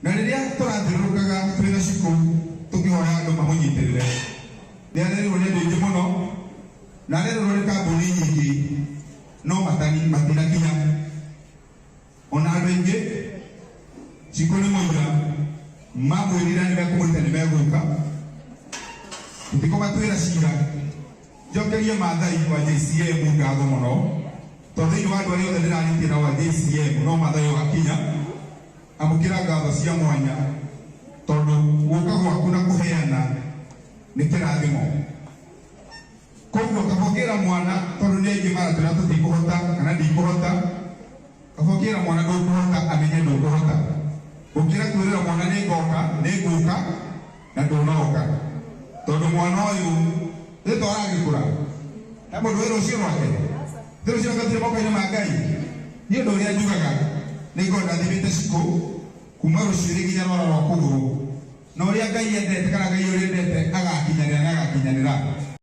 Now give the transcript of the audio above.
Na rĩrĩa tũrathiũrũrũkaga twĩ na Cikũ tũkĩhoya andũ mamũnyitĩrĩre, nĩ arerirwo nĩ andũ aingĩ mũno na arererwo nĩ kambuni nyingĩ, no matani matinakinya. Ona andũ aingĩ, Cikũ nĩ mũira, mamwĩrire nĩ mekũmũruta nĩ megũka. Tũtikũmatuĩra cira. Njokerie Maathai wa JCM ngatho mũno, tondũ thĩinĩ wa andũ arĩa othe ndĩrarĩtie nao a JCM no Maathai wakinya. Amũkĩra ngatho cia mwanya tondũ gũka gwaku na kũheana nĩ kĩrathimo. Koguo kaba ũkĩra mwana, tondũ nĩ aingĩ maratwĩra tũtikũhota kana ndikũhota, kaba ũkĩra mwana ndũkũhota amenye ndũkũhota. Gũkĩra kwĩrĩra mwana nĩ ngoka, nĩ ngũka na ndũnoka. Tondũ mwana ũyũ rĩtwa aragĩkũra, he mũndũ wĩ rũciũ rwake, thĩ rũciũ rwake rũtirĩ moko-inĩ ma Ngai. Niĩ ũndũ ũrĩa njugaga nĩ ngorwo ndathimĩte Cikũ kuma rũcuĩrĩ nginya rwara rwa kũgũrũ, na ũrĩa Ngai endete kana Ngai ũrĩa endete aga